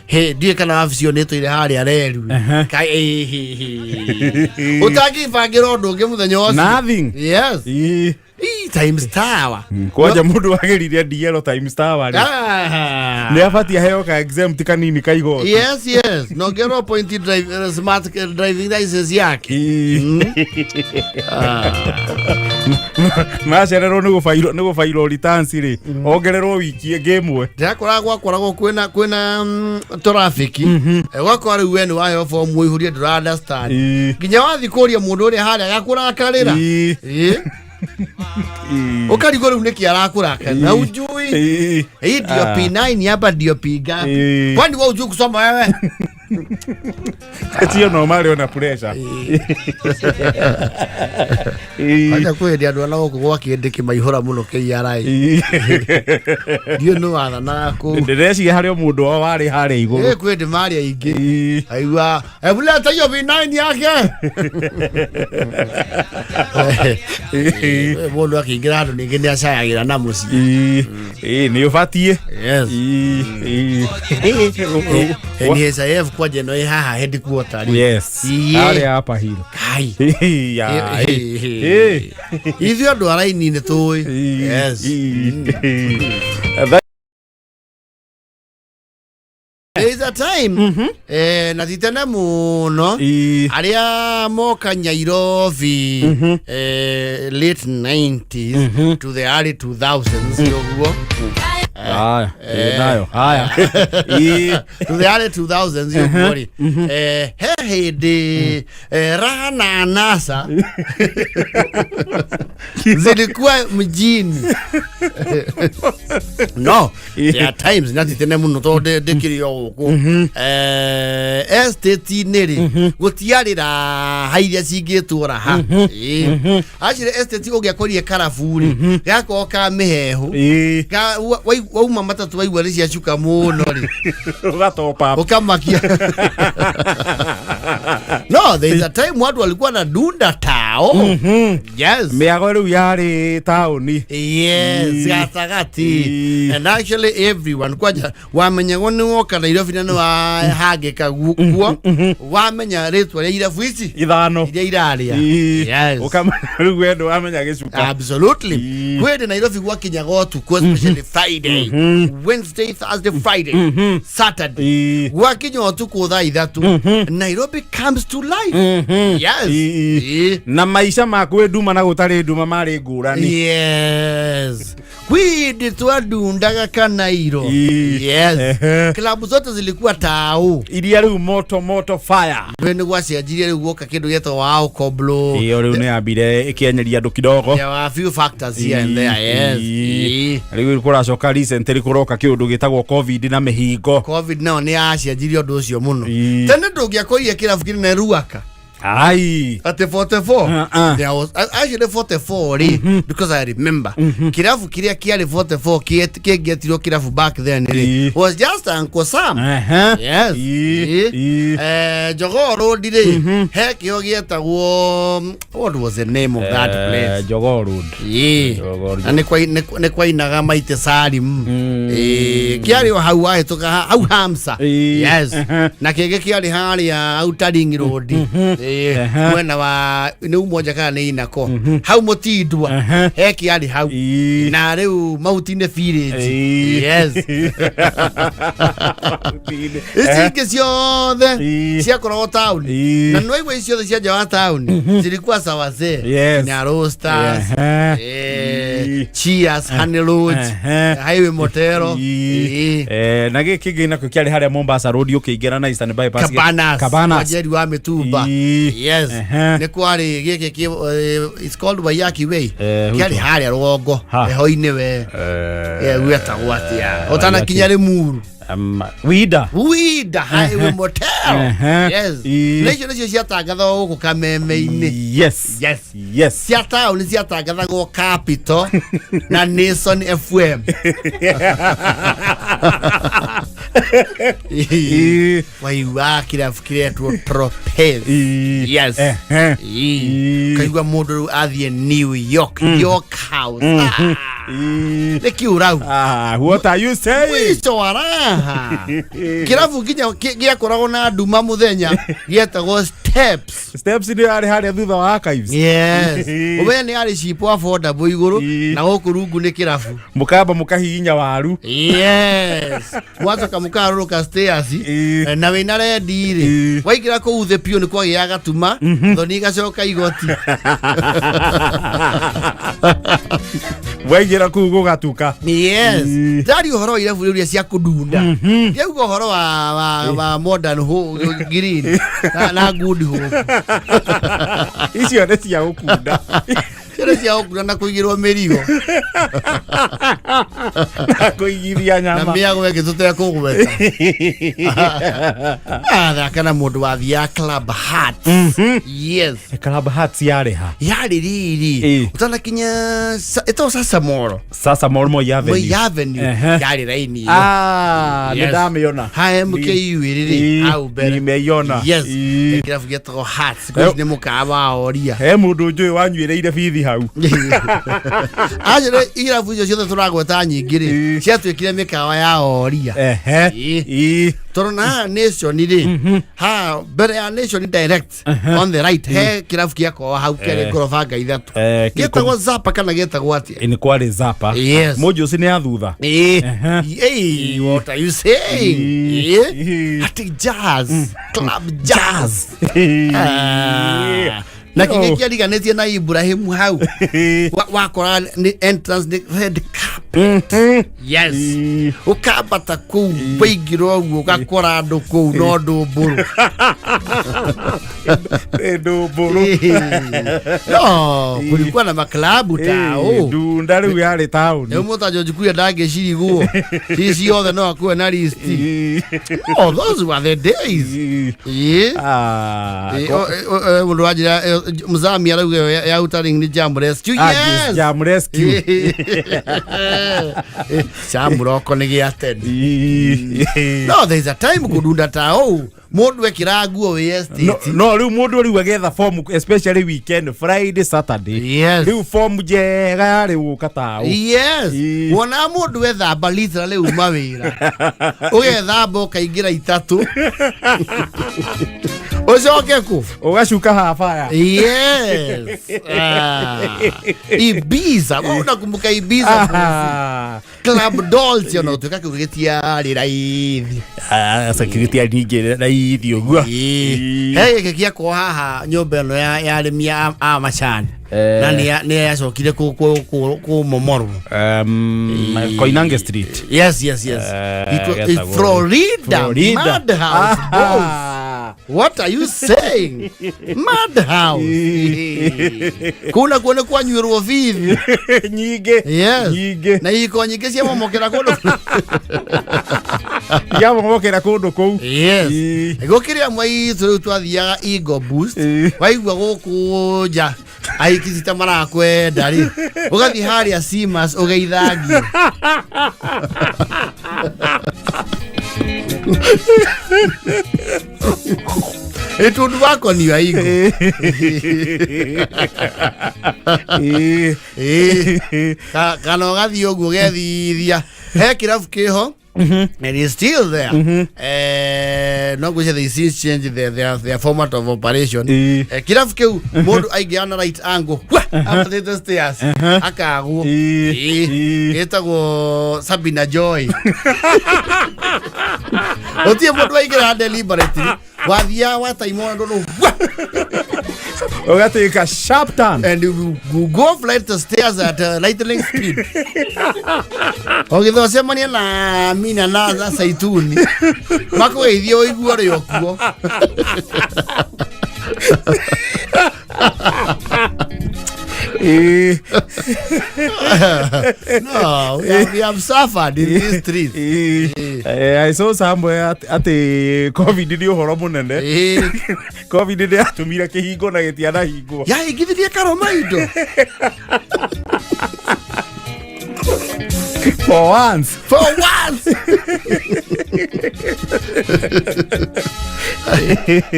he, ndiũĩ kana wabici ĩyo nĩtũire harĩa reru. Ũtangĩbangĩra ũndũ ũngĩ mũthenya ũcio. Nothing. Yes. Ii, Times Tower. Kwanja mũndũ wagĩrire DL Times Tower rĩ, nĩ abatiĩ aheo ka exempt kanini ka igoti. Yes, no ngerwo point drive, smart driving license yake. Macererwo nĩ gũbairwo returns rĩ, ongererwo wiki ĩngĩ ĩmwe. Ndĩrakora gwakoragwo kwĩna traffic. Gwakora rĩu we nĩ waheo fomu ũihũrie, ndũra understand. Nginya wathi kũria mũndũ ũrĩa harĩa agakũrakarĩra. Ũkarigwo rĩu nĩkĩ arakũrakara na ujui. Hii ndio P9, hapa ndio P ngapi? Kwani wewe hujui kusoma wewe? Tio no marĩ ona pressure. Acha kwĩ hĩndĩ andũ a gũkũ gwa kĩndĩkĩ maihũra mũno KRA. Ndiũĩ nĩ wathanaga kũu. Ndĩreciria harĩ o mũndũ wao warĩ harĩa igũrũ. Kwĩ hĩndĩ marĩ aingĩ. Aigua, hebu leta hiyo V9 yake. Mũndũ akĩingĩra handũ ningĩ nĩ acayagĩra na mũciĩ. Nĩ ũbatiĩ. Yes. NHIF kwanja ĩno ĩ haha headquarter rĩ. Yes. Harĩa hapa hilo. Kai. Ya. Ithuĩ andũ a raini nĩ tũĩ. Yes. There is a time, na ti tene mũno, arĩa moka Nairobi late 90s to the early 2000s ũguo. Haya, nayo. Haya. To the early 2000s ũguo rĩ, he hĩndĩ raha na anasa zilikuwa mjini. No there are times, na ti tene mũno tondũ ndĩkĩrĩ o gũkũ estate-inĩ rĩ, gũtiarĩ raha iria cingĩtwo raha. Actually, estate ũngĩakorire karabu rĩ, gakorwo ka mĩhehu, wauma matatũ waigua nĩ ciacuka mũno rĩ, Ũgatopa. Ukamakia. No, there is a time watu walikuwa na dunda tao. Yes. Mĩago rĩu yarĩ taũni. Yes, gatagatĩ. And actually everyone kwanja wamenyagwo nĩ woka Nairobi na nĩ wahangĩka kuo, wamenya rĩtwa rĩa irabu ici ithano iria irarĩa. Yes. Ũkamenya rĩu we ndũramenya gĩcuka. Absolutely. Kwĩ Nairobi gwakinyaga ũtukũ, especially Friday, Wednesday, Thursday, Friday, Saturday, gwakinya ũtukũ thaa 3, Nairobi comes to life. Yes. Na maica ma kwĩ nduma na gũtarĩ nduma marĩ ngũrani. Yes, kwindi twadundaga kanairo. Yes. Klabu zote zilikuwa tau. Iria rĩu moto moto fire. We nĩ gwacenjirie rĩu guoka kĩndũ gĩetwo wao koblo. Ĩyo rĩu nĩ yambire ĩkĩenyeria andũ kidogo. There were a few factors here and there, yes. Rĩu kũracoka recently kũroka kĩũndũ gĩtagwo COVID na mĩhingo. COVID nao nĩ yacenjirie ũndũ ũcio mũno. Tene ndũngĩakorire kĩrabu kĩnene Ruaka. Ai. Atĩ 44? Uh-uh. There was actually 44 rĩ, because I remember kĩrabu kĩrĩa kĩarĩ 44 kĩngĩetirwo kĩrabu back then rĩ, was just Uncle Sam. Yes. Ĩ. Jogoo Road rĩ, he kĩo gĩetagwo, what was the name of that place? Jogoo Road. Ĩ. Jogoo Road. Na nĩ kwainaga Maite Salim. Ĩ, kĩarĩ o hau wahĩtũka hau Hamsa. Yes. Na kĩngĩ kĩarĩ harĩa Outer Ring Road. Ĩ, mwena wa nĩ Umoja kana nĩ Inako hau Mũtindwa. He kĩarĩ hau. Na rĩu Mauti-inĩ Village. Yes, ici ingĩ ciothe ciakoragwo taũni. Na nĩwaigua ici ciothe cia nja wa taũni zilikuwa za wazee. Na Roasters, Cheers, Honey Lodge, Highway Motel. Na gä kä ngä nakå kä arä harä a Mombasa Road å kä ingä ra na Eastern Bypass. Cabanas. Cabanas. Wajeri wa mĩtumba. Yes. Nĩ kwarĩ gĩkĩ it's called Waiyaki Way. Kĩarĩ harĩa rũgongo. Ha. Heho-inĩ we. Gwetagwo atĩa ũtanakinya Rĩmuru? Wida. Wida Highway Motel. Yes. Na icio nĩcio ciatangathagwo gũkũ kameme-inĩ. Yes. Cia taũni ciatangathagwo Capital na Nation FM. Waigua kĩrabu kĩretwo Tropez. Yes. Kaigua mũndũ rĩu athiĩ New York, York House. Ah, nĩkĩ ũrauga? Ah, what are you saying? Mwico wa raha, kĩrabu nginya gĩakoragwo na nduma mũthenya gĩetagwo Steps. Steps nä yarä harä a thutha wa Archives. Yes, ũmenye nĩ yarĩ cipo affordable igũrũ. Na gũkũ rungu nĩ kĩrabu. Må kamba må kahihinya waru. Yes, mwacoka mũkarũrũka stairs. Na wĩna rendi rĩ, waingĩra kũu thĩ piũ nĩ kwagĩaga gatuma thoni igacoka igoti. Waingä ra kuu gå gatuka. Yes. Ndari ũhoro wa irabu rĩu cia kũdunda, ndiauga ũhoro wa Modern Green na Good Hope. Icio nä cia gå kunda. Ciana cia gũkunda na kũigĩrwo mĩrigo. Na kå igithia Na nyama. mĩago ĩngĩ tũtekũgweta. Athaka na mũndũ wathiaga Club Heart. Yes. Club Hearts yarä ha? Yarĩ riri ũtanakinya ĩtagwo Sasamoro. Sasa Mall, Moi Avenue. Moi Avenue. Yarĩ raini ĩyo. Ah, nä Yes. ndamä ona. Ha MKU ĩrĩ rĩ, hau mbere. Nimeiona. Yes. Kĩrabu gĩetagwo Hearts. Kũu nĩ mũkawa wa oria. He må ndå njå wanyuä rä ire bithi hau. Actually irabu icio ciothe tũragweta nyingĩ rĩ, ciatuĩkire mĩkawa ya oria. Tondũ na haha Nation rĩ, ha mbere ya Nation, direct on the right, he kĩrabu gĩakorwo hau kĩarĩ ngoroba nga ithatũ. Gĩetagwo Zapa kana gĩetagwo atĩa? Nä kwarä Zapa. Må njå nä ya thutha. Hey, what are you saying? Ati Jazz Club, Jazz. Ah. Na kĩngĩ kĩariganĩtie na Ibrahimu hau wakora nĩ entrance nĩ red carpet. Yes, ũkambata kũu waingĩra ũguo ũgakora andũ kũu no ndũmbũrũ. Ndå mbå rå. No kulikuwa na maklabu tao. Ndunda rä u yarä taåni. Rĩu mũta George Kuria ndangĩciriguo ci ciothe, no akue na list. Oh, those were the days. Mũndũ wanjĩra mzami arauga ĩyo ya Outer Ring nĩ Jam Rescue. Yes. Jam Rescue. Chamuroko nĩ gĩa tene. No there is a time kũdunda ta ũũ mũndũ ekĩra nguo wĩ estate. No rä u må ndå rä u agetha form, especially weekend, Friday, Saturday. Rä u form njega yarä gå ka taå. Yes. Wona mũndũ ethamba literally uma wĩra ũgethamba ũkaingĩra itatũ ũcoke kũ? Å gacuka habaya. Yes. Ah. Ibiza. Wewe unakumbuka Ibiza? Club Dolce ona ũtuĩka kĩu gĩtiarĩ raithi. Security ningä raithi å guo. He gĩkĩ gĩakwo haha nyũmba ĩno ya arĩmi a macani. Na nĩ yacokire kũmomorwo. Koinange Street. Yes. Getagwo Florida. Florida. Madhouse Boss. What are you saying? Madhouse. Kũu nakuo nĩ kwanyuĩrwo bithi. Nyingĩ. Yes. Nyingĩ. Na ihiko nyingĩ ciamomokera kũndũ. Yamomokera kũndũ kũu. Yes. Ii. Gũkĩrĩ amwe itũ rĩu twathiaga Ingo Boost. Ii. Waigua gũkũ nja ahiki cita marakwenda rĩ, ũgathiĩ harĩa Simas ũgeithangie. It would work on your ego. Ĩĩ. Kana ũgathiĩ ũguo ũgethithia he kĩrabu kĩho and it's still there. No ngwĩciria they since change their format of operation. Kĩrabu kĩu mũndũ aingĩra na right angle, wah, ambatĩte stairs akagwo. Gĩtagwo Sabina Joy. Gũtirĩ mũndũ waingĩra deliberately, wathiaga wataimwo andũ wah, Ũgatuĩka sharp turn. And you go flight the stairs at lightning speed ũgĩtha ũcemania na mina na saituni makũgeithia ũigua ũrĩ o kuo. No, we have suffered in these streets. I saw somewhere atĩ COVID nĩ ũhoro mũnene. COVID nĩ yatũmire kĩhingo na gĩtianahingwo. Yahingithirie karoma indo. For once. For once.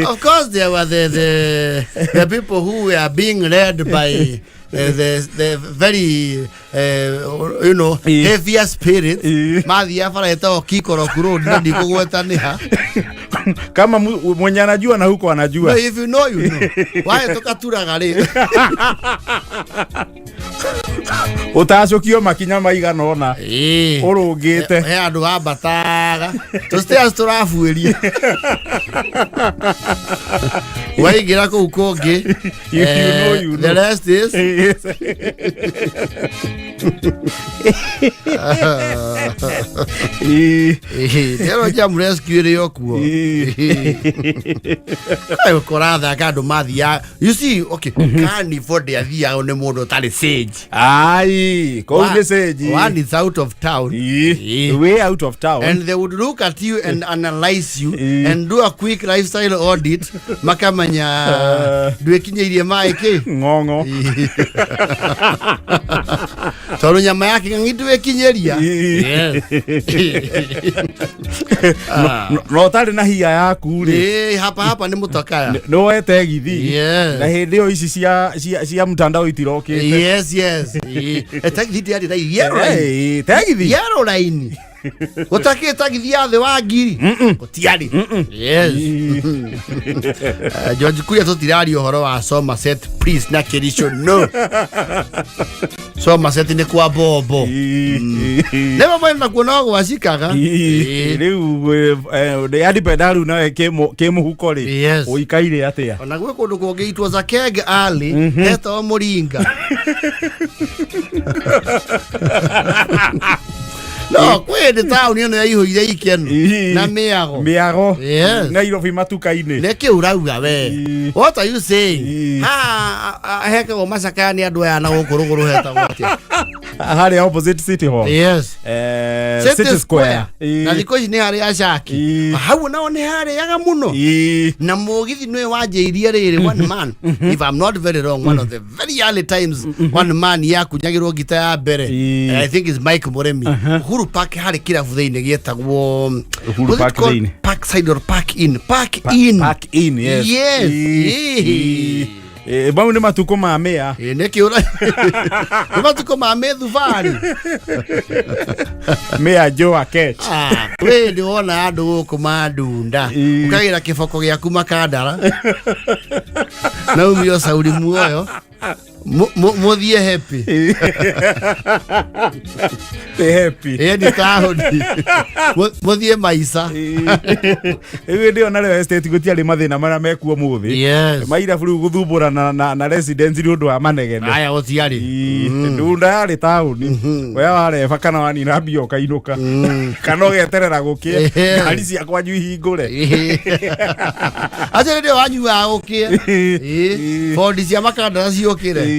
Of course, there were the people who were being led by the very heavier spirits. Mathiaga bara ĩtagwo Kikoroku Road na ndikũgweta nĩ ha. Kama mwenye anajua na huko anajua. No, if you know, you know. Wahĩtũka turaga rĩ. Ũtacũkio makinya maigana ũna. Ũrũngĩte. He andũ ambataga tũ stairs tũrabuĩria waingĩra kũu kũngĩ. If you know, you The know. rest is Ndĩro jam rescue ĩrĩ o kuo. Kũrathaka andũ mathiaga, you see, okay, carnival ndĩathiaga nĩ mũndũ ũtarĩ sage. Ai, kũu nĩ sage. One is out of town. Way out of town. And they would look at you and analyze you Eh. and do a quick lifestyle audit, makamenya ndwĩkinyĩirie maĩ kĩ. Ng'ong'o. Tondũ nyama ya kĩng'ang'i ndwĩkinyĩria. No ũtarĩ na hia yaku rĩ. Ĩĩ, hapa hapa nĩ mũtokaya. Nĩ woe tegithi. Na hĩndĩ ĩyo ici cia mtandao itirokĩte. Yes. Ĩĩ. Tagithi ndĩarĩ raithi, yellow line. Tegithi. Yellow line, gũtakĩ tagithi ya thĩ wa 1,000 gũtiarĩ. Yes. George Kuria, tũtiraria ũhoro wa Somerset please na Kericho. No, Somerset nĩ kwa bombo nĩmo mwena nakuo no gwacikaga. Rĩu yadipenda rĩu nawe kĩmũhuko rĩ ũikaire atĩa. Ona gwĩ kũndũ kũngĩ it was a keg alley hetagwo Mũringa. No kwĩ hĩndĩ taũni ĩno yaihũire ikeno na mĩago. Mĩago. Nairobi matuka-inĩ. Nĩkĩ ũrauga we? What are you saying? Ha hekagwo macakaya nĩ andũ aya na gũkũ rũgũrũ hetagwo atĩa? Harĩa opposite City Hall. Yes. City Square. Na thikũ ici nĩ harĩ acaki. Hau nao nĩ harĩaga mũno. Na mũgithi nĩwe wanjĩirie rĩrĩ one man, if I'm not very wrong, one of the very early times one man yakunyagĩrwo ngita ya mbere. I think is Mike Mũrĩmi. Uhuru Park harĩ kĩrabu thĩinĩ gĩetagwo Uhuru was it Park called thĩinĩ. Parkside or Park Inn? Park Inn. Park Inn, yes. Yes. Mau nĩ matukũ ma mĩa. Ĩĩ, nĩkĩ ũra nĩ matukũ ma mĩthubarĩ. Mĩa Joe Akech. Ah, kwĩ hĩndĩ wona andũ gũkũ mandunda ũkagĩra kĩboko gĩaku makandara na umio cauri muoyo. Mũthiĩ happy. Nĩ happy. Ĩni taũni. Mũthiĩ maica. Rĩu hĩndĩ ĩyo narĩo estate gũtiarĩ mathĩna marĩa mekuo mũthĩ. Yes. Mairabu rĩu gũthumbũrana na residents nĩ ũndũ wa manegene. Aya gũtiarĩ. Ndunda yarĩ taũni. We wareba kana wanina mbia ũkainũka kana ũgeterera gũkĩe Ehe. ngari cia kwanyu ihingũre. Acio rĩrĩa wanyuaga gũkĩe. Ĩĩ. Bondi cia makandara ciũkĩre.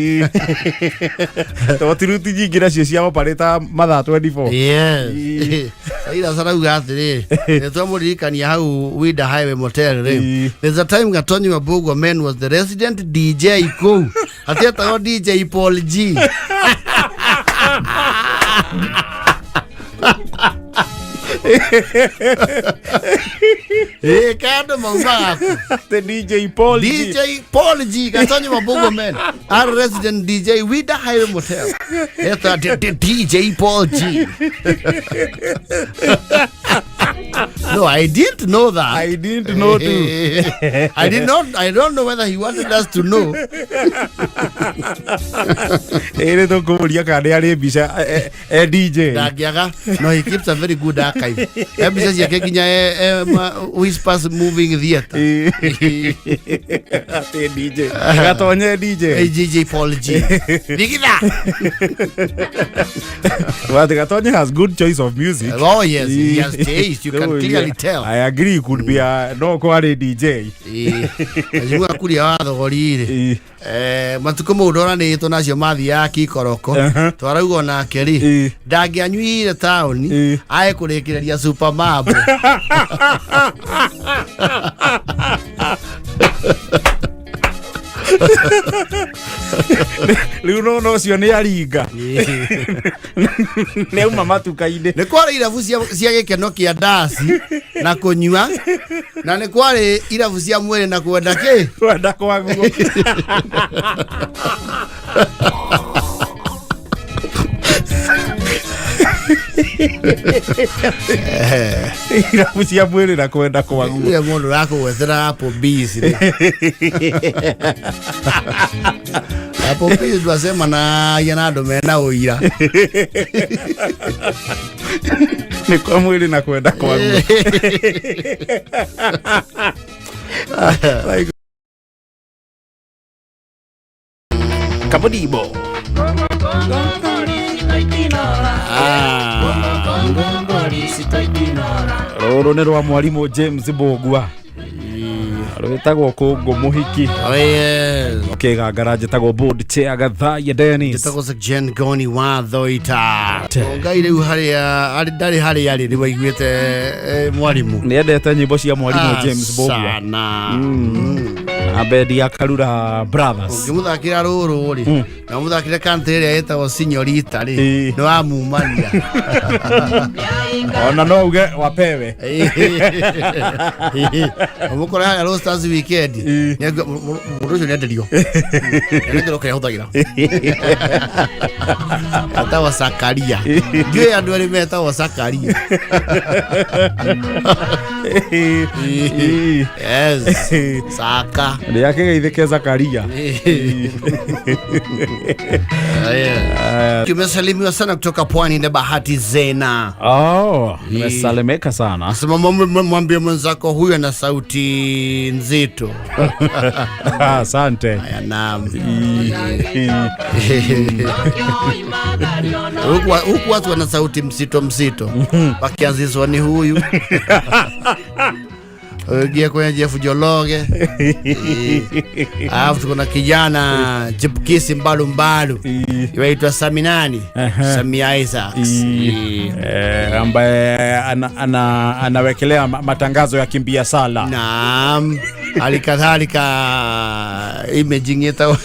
To tiruti nyingĩ nacio cia operate mathaa 24. Yes. Ira sarauga atĩrĩ, nĩ twamũririkania hau Winda Highway Motel rĩ. There's a time Gatonyi wa Mbugua man was the resident DJ kũu. Atietagwo DJ Paul G. Ĩĩ kando maumaga kũ? The DJ Paul G. DJ Paul G Gatonyi wa Mbugua man our resident DJ Winda Highway Motel. Eta DJ Paul G. No, I didn't know that. I didn't know too. I did not. I don't know whether he wanted us to know. Ĩrĩ tũkũmũria kana nĩ arĩ mbica e DJ. Ndangĩaga. No, he keeps a very good archive. E mbica ciake nginya Whispers Moving Theatre. Atĩ DJ. Gatonye DJ. Hey, DJ Paul G. Nigitha. But Gatonye has good choice of music. Oh yes, he has taste. You can So, clearly yeah, tell. I agree could be a no kwarĩ DJ. Najua kuria wa thogori rĩ. Matukũ mau ndoranĩtwo nacio mathiaga kikoroko. Twarauga onake rĩ, ndangĩanyuire taũni ae kũrĩkĩrĩria Super Mambo. Rĩu no ũcio nĩ aringa. Nĩ auma matuka-inĩ. Nĩ kwarĩ irabu cia gĩkeno kĩa ndaci na kũnyua, na nĩ kwarĩ irabu cia mwĩrĩ na kwenda kĩ. Kwenda kwaguo. Irabu cia mwĩrĩ na kwenda kwaguo. Ĩyo mũndũ ũrakũgwetera Applebee's rĩ. Applebee's ndwacemanagia na andũ mena ũira. Nĩ kwa mwĩrĩ na kwenda kwaguo. Kabodibo. Rũrũ nĩ rwa mwarimũ James Mbũgua rwĩtagwo kũngũ mũhiki. Oh yes. Kĩgangara njĩtagwo board chair Gathaiya Dennis. Njĩtagwo Jen Goni wa Thoita. Ngai rĩu harĩa arĩ ndarĩ harĩa arĩ nĩ waiguĩte mwarimũ. Nĩ endete nyĩmbo cia mwarimũ James Mbũgua. Sana. Na bendi ya Karura Brothers. Ũngĩmũthakĩra rũrũ rĩ, na ũmũthakĩre country ĩrĩa ĩtagwo Signorita rĩ, nĩ wamumania. Ona no uge wapewe. Ũmũkore harĩa Roasters weekend. Mũndũ ũcio nĩenderio. Nĩenderio kĩrĩa ahũthagĩra. Etagwo Sakaria. Ndiũĩ andũ erĩ metagwo Sakaria. Yes. Saka. Nĩ akĩgeithĩke Zakaria. Tumesalimiwa sana kutoka pwani na Bahati Zena. Oh, nimesalimika sana. Sema mwambie mwenzako huyo ana sauti nzito. Asante. Haya, naam. Huku watu wana sauti mzito mzito. Wakianzishwa ni huyu. Ingia kwenye Jeff Jologe. Alafu tuko na kijana Jipkisi Mbalu Mbalu. Yaitwa Sami nani? Sami Isaacs. Ambaye anawekelea matangazo ya kimbia sala. Naam. Hali kadhalika imaging ita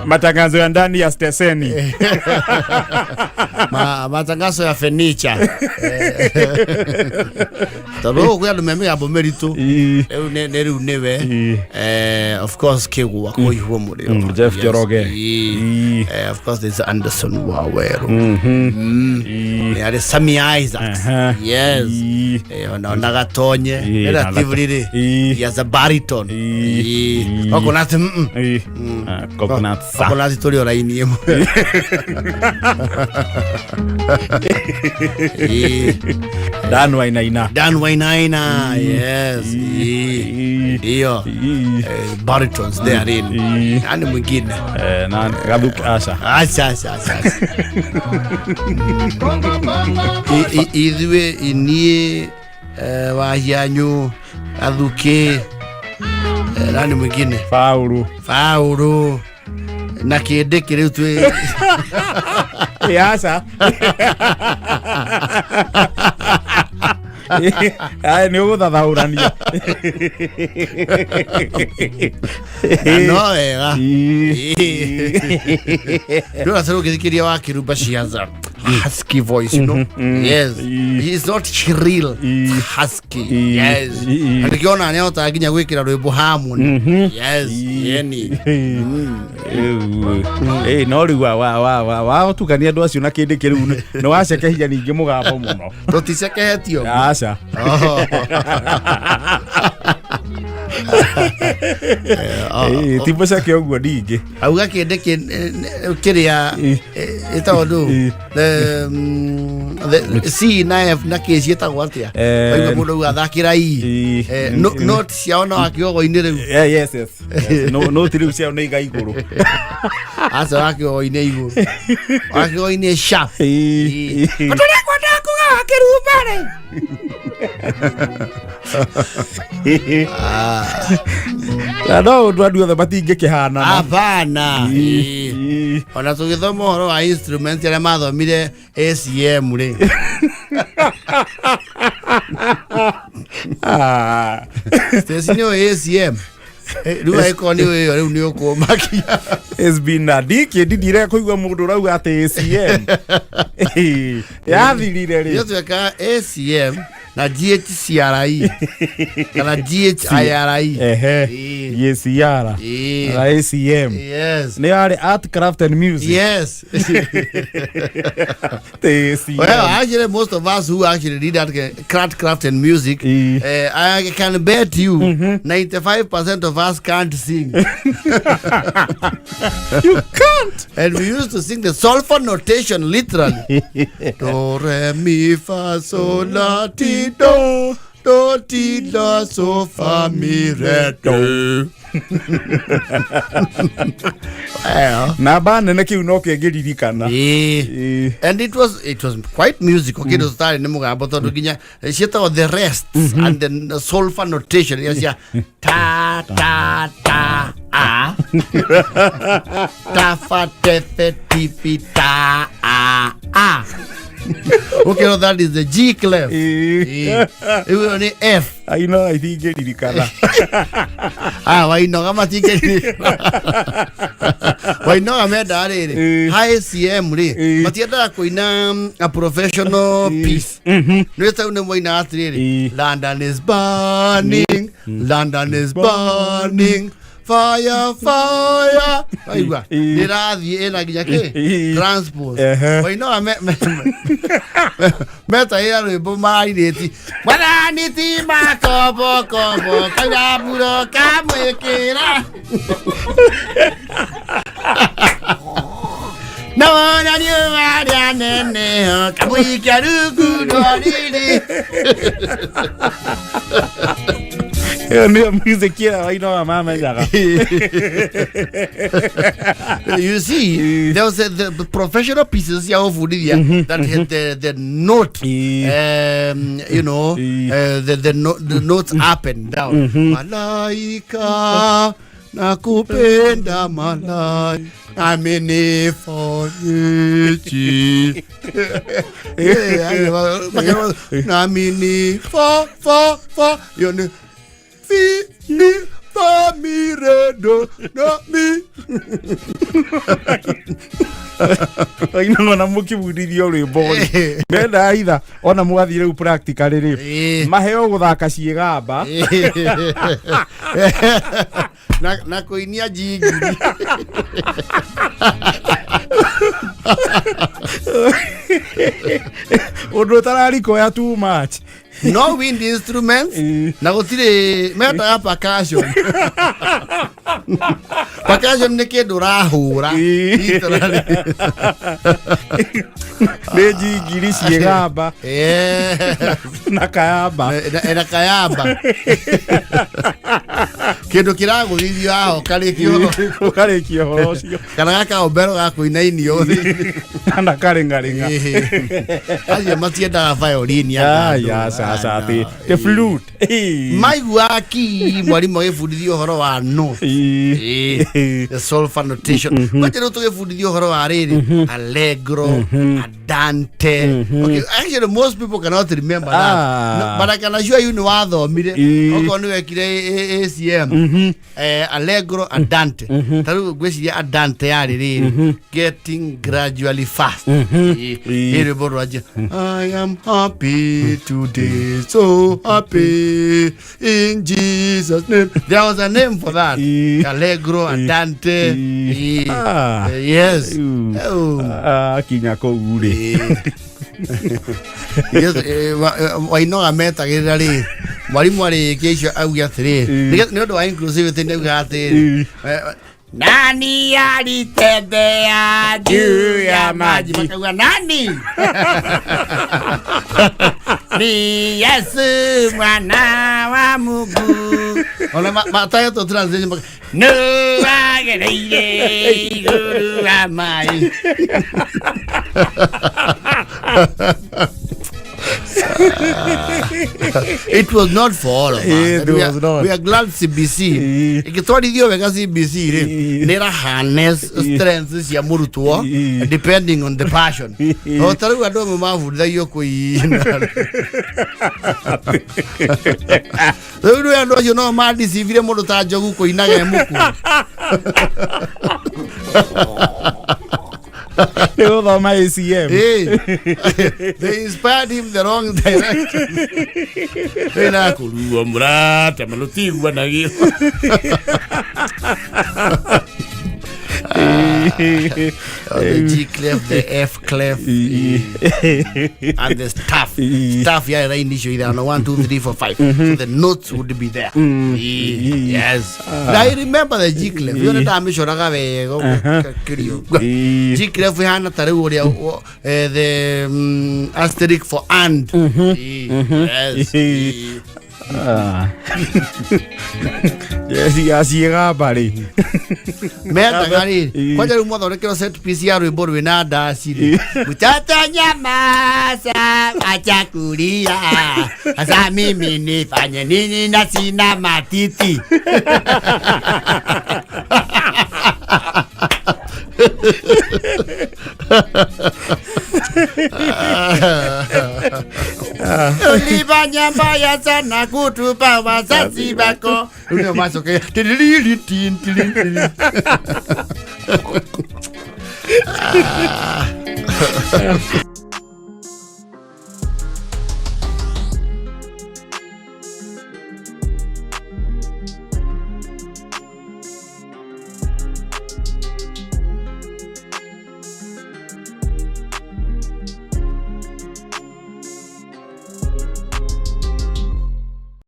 Matangazo ya ndani ya stesheni. Matangazo ya furniture. Tondũ kwĩ andũ me mĩgambo mĩritũ. Rĩu rĩu nĩwe. Of course Kĩgwa kũihwo mũrĩo. Jeff Njoroge. Of course there's Anderson Waweru. Nĩ arĩ Sami Isaacs. Yes. Ona Gatonye. Relatively rĩ, he has a baritone. Ii. Ii. Coconut, Ah, coconut sa. Coconut tũrĩ o raini ĩmwe. Ii. Dan Wainaina. Dan Wainaina, yes. Ii. Ndio. Baritones therein. Nani mwingine? Na Gathuki aca. Acha, acha, acha, acha. Ithuĩ niĩ, Wahianyu, Gathuki, nani mwingine? Paulu. Paulu na kĩndĩ kĩrĩu twĩ Aca. Aya nĩ ũgũthathaũrania. Na no wega. Ndũra sasa ũgĩthikĩria wa Kĩrumba, she has a husky voice. Yes. He is not shrill, husky. Yes. Na nĩkĩona nĩahotaga nginya gwĩkĩra rwĩmbo harmony. Yes, yeni. Ĩ no rĩu watukania andũ acio na kĩndĩ kĩrĩu nĩ wacekehia ningĩ mũgambo mũno. Tũticekehetio. Aca. Oh. Ĩ, ti mũceke ũguo ningĩ. Auga kĩndĩ kĩrĩa ĩtagwo ndũ? The C na F na K ciĩtagwo atĩa? Waigua mũndũ auga thakĩra I. Note ciao na wakĩogo-inĩ rĩu. Yeah, yes. No, no ti rĩu ciao nĩ iga igũrũ. Aca, wakĩogo-inĩ igũrũ, wakĩogo-inĩ sharp. Tũrekwenda kuga wakĩrumba rĩ. Na no ũndũ andũ othe matingĩkĩhanana. Hapana. Ona tũgĩthoma ũhoro wa instrument arĩa mathomire ACM rĩ. Stacy, nĩ ũĩ ACM? Rĩu angĩkorwo nĩ ũĩ ĩyo, rĩu nĩ ũkũmakia. It's been a ndikĩ ndire kũigua mũndũ ũrauga atĩ ACM yathirire Nĩ rĩ. twekaga ACM na GHCRE kana GHIRE. GCR na ACM. Yes. Nĩ yarĩ art, craft and music. Yes. ACM. Well, actually, most of us who actually did that craft and music, I can bet you 95% of us can't sing. You can't. And we used to sing the solfa notation literally. Do, re, mi, fa, sol, la, ti, do, do, ti, la, so, fa, mi, re, do. Well, Namba nene kĩu no kĩngĩririkana. And it was quite musical, kindu tutari ni mugambo tondu nginya ciĩtagwo the rests and the solfa notation iria cia ta ta ta a ta fa te fe ti pi ta a a. Okay, no, that is the G clef. Ĩyo nĩ F. Aino itingĩririkana. Ah, Wainoga matingĩ, Wainoga mendaga rĩrĩ, high CM rĩ, matiendaga kũina a professional piece. Nĩ tau nĩ moinaga atĩrĩrĩ, "London is burning, London is burning, fire, fire." Waigua nĩrathiĩ ĩna nginya kĩ transpose. Wainoga metagĩra rwĩmbo marairĩti mwathani ti makombokombo kaura mburo kamwĩkĩra na wona riũa rĩa neneho kamũikia rungu rwa riri. Ĩyo nĩyo music ĩrĩa Wainoga mamenyaga. You see, there was the professional pieces cia gũbundithia that had the note, the notes up and down. Malaika nakupenda, malaika nami nifariji. Yeah, nami ni fa fa fa yo ni fi ni fa mi re do do mi. Wainoga na mũkĩbundithio rwĩmbo rĩ, mendaga itha ona mwathiĩ rĩu practically rĩ, maheo gũthaka ciĩgamba. Na kũinia jingiri. Ũndũ ũtararikoya too much. No wind instruments na gũtirĩ metaga percussion. Percussion nĩ kĩndũ ũrahũra. Literally. Nĩ njingiri ciĩgamba na kayamba. Na kayamba, kĩndũ kĩragũthithio haha ũkarĩkia ũhoro. Ũkarĩkia ũhoro ũcio. Kana gakaombero ga kũinainio. Kana karĩngarĩnga. Acio matiendaga violin. Ya sasa atĩ the flute. Maiguaga ki mwarimũ agĩbundithia ũhoro wa no the solfa notation. Kwanja rĩu tũgĩbundithia ũhoro wa rĩrĩ allegro, andante. Okay, actually most people cannot remember that. No, but I can assure you nĩ wathomire okorwo nĩ wekire ACM allegro, andante. Ta rĩu ngwĩciria andante yarĩ rĩrĩ getting gradually fast. Ĩ rwĩmbo rwanjia "I am happy today, so happy in Jesus' name." There was a name for that. Allegro, andante. Yes. Oh. Akinya kũu rĩ. Yes, Wainoga metagĩrĩra rĩ mwarimũ arĩkia icio auge atĩrĩ nĩ ũndũ wa inclusivity nĩ auga atĩrĩ "Nani alitembea juu ya maji?" Makauga, "Nani? Ni Yesu mwana wa Mungu." Ona matahetwo translation nũ agereire igũrũ wa maĩ. It was not for all of us. It And we was are, not. We are glad CBC ĩgĩtwarithio wega. CBC rĩ nĩ ĩra harness strengths cia mũrutwo depending on the passion. O ta rĩu andũ amwe mabundithagio kũina, rĩu rĩ andũ acio no mandicibire mũndũ ta Njogu kũinaga e mũkuũ. Nĩ gũthoma ACM. Hey, they inspired him the wrong direction. Ĩna kũruo mũrata malũtiguanagio. The G clef, the F clef, and the staff. Staff ya raini icio ithano, 1 2 3 4 5. So the notes would be there. Yes. I remember the G clef. Yo nĩndamĩcoraga wega ũguo, kĩrio. G clef ihana ta rĩu ũrĩa the asterisk for "and". Yes. Ah. Ya ciĩgamba rĩ. Metaga rĩ kwanja rĩu mwathondekerwo set piece ya rwĩmbo rwĩna ndaci rĩ, "Mtoto nyamaza, acha kulia, sasa mimi nifanye nini na sina matiti?" "Ulifanya mbaya sana kutupa wazazi wako." Rĩu nĩo macokea tililili tin, tilin, tilin. Ah.